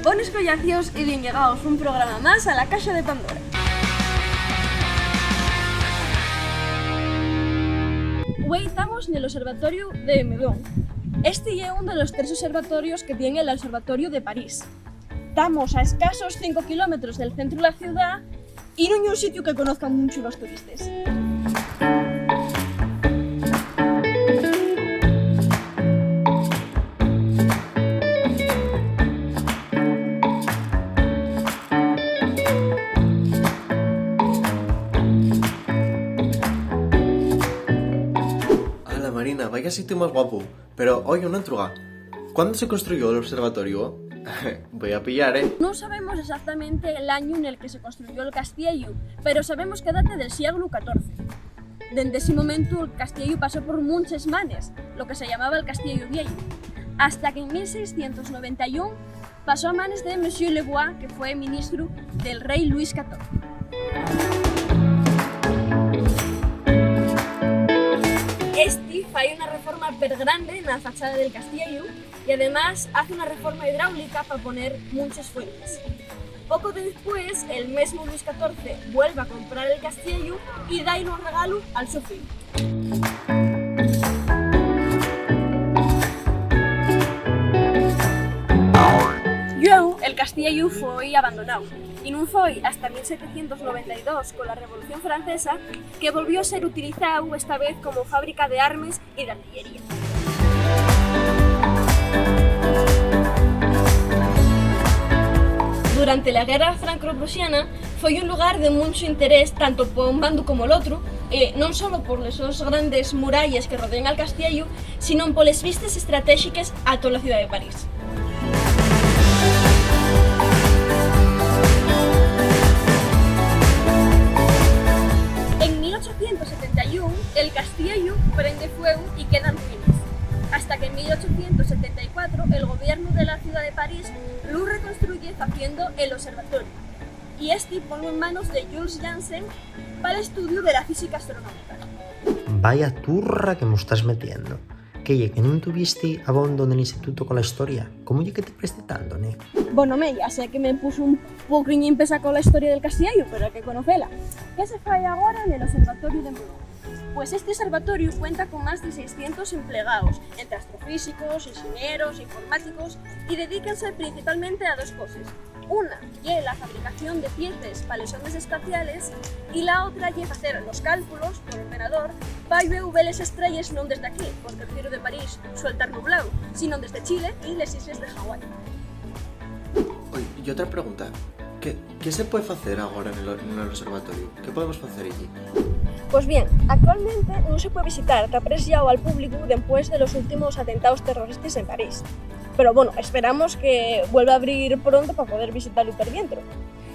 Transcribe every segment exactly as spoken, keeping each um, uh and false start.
Bones collacios y bien llegaos un programa más a la Caxa de Pandora. Güei tamos nel Observatoriu de Meudon. Esti ye ún de los tres observatorios que tien el Observatoriu de París. Tamos a escasos cinco kilómetros del centru de la ciudá y nun ye un sitiu que conozcan muncho los turistes. Ala, Marina, vaya sitiu más guapu. Pero, oye, una entruga. ¿Cuándo se construyó el observatorio? Voy a pillar, ¿eh? Nun sabemos exactamente l'añu nel que se construyó'l castiellu, pero sabemos que data del sieglu catorce. Dende esi momentu, el castiellu pasó por munches manes, lo que se llamaba el Castiellu Viellu, hasta que en mil seiscientos noventa y un pasó a manes de Monsieur Le Bois, que fue ministru del rei Luis catorce. Esti fai una reforma pergrande na fachada del castiellu y, además, hace una reforma hidráulica pa poner munches fuentes. Poco después, el mesmu Luis catorce vuelve a comprar el castiellu y dai-lu en regalu al so fillu. Llueu, el castiellu foi abandonáu, y nun foi hasta mil setecientos noventa y dos, cola Revolución Francesa, que volvió ser utilizáu, esta vez como fábrica d'armes y d'artillería. Durante la Guerra Franco-Prusiana, foi un lugar de munchu interés tanto pa un bandu como l'otru, eh, non solo por les sos grandes muralles que rodean al castiellu, sinón poles vistes estratéxiques a tola ciudá de París. En mil ochocientos setenta y un, el castiellu prende fueu y queda en ruines, hasta que en mil ochocientos setenta y cuatro el gobiernu de la ciudá de París lu reconstruye faciendo el observatorio, y esti ponlo en manos de Jules Janssen pal estudiu de la física astronómica. Vaya turra que mos tas metiendo. ¿Qué ye, que nun tuvisti abondo nel instituto cola historia? ¿Cómo ye que te presti tanto, ne? Bono, me, ya sé que me puso un poquiñín pesa cola historia del castiellu, pero hai que conocela. ¿Qué se fai agora nel Observatoriu de Meudon? Pues esti observatoriu cuenta con más de seiscientos emplegaos, ente astrofísicos, inxenieros, informáticos, y dedíquense principalmente a dos coses. Una ye la fabricación de pieces pa les sondes espaciales y la otra ye facer los cálculos por ordenador pa llueu ver les estrelles non desde aquí, porque el cielu de París suel tar nubláu, sino desde Chile y les islles de Hawái. Oi, y otra pregunta. ¿Qué, qué se puede facer agora nel, nel observatoriu? ¿Qué podemos facer ellí? Pues bien, actualmente nun se puede visitar, ta presiáu al públicu dempués de los últimos atentaos terroristas en París. Pero, bueno, esperamos que vuelva a abrir pronto pa poder visitalu per dientro.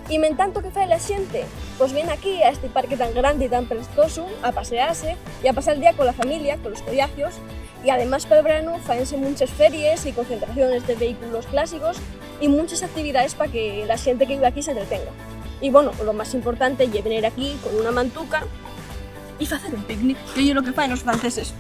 Y mentanto, ¿qué fai la xente? Pues vien aquí, a esti parque tan grande y tan prestosu, a pasease y a pasar el día cola familia, colos collacios. Y además, pel branu, fáense munches feries y concentraciones de vehículos clásicos y munches actividaes pa que la xente que vive aquí s'entretenga. Y, bueno, lo más importante ye venir aquí con una mantuca y facer un picnic, que ye lo que faen los franceses.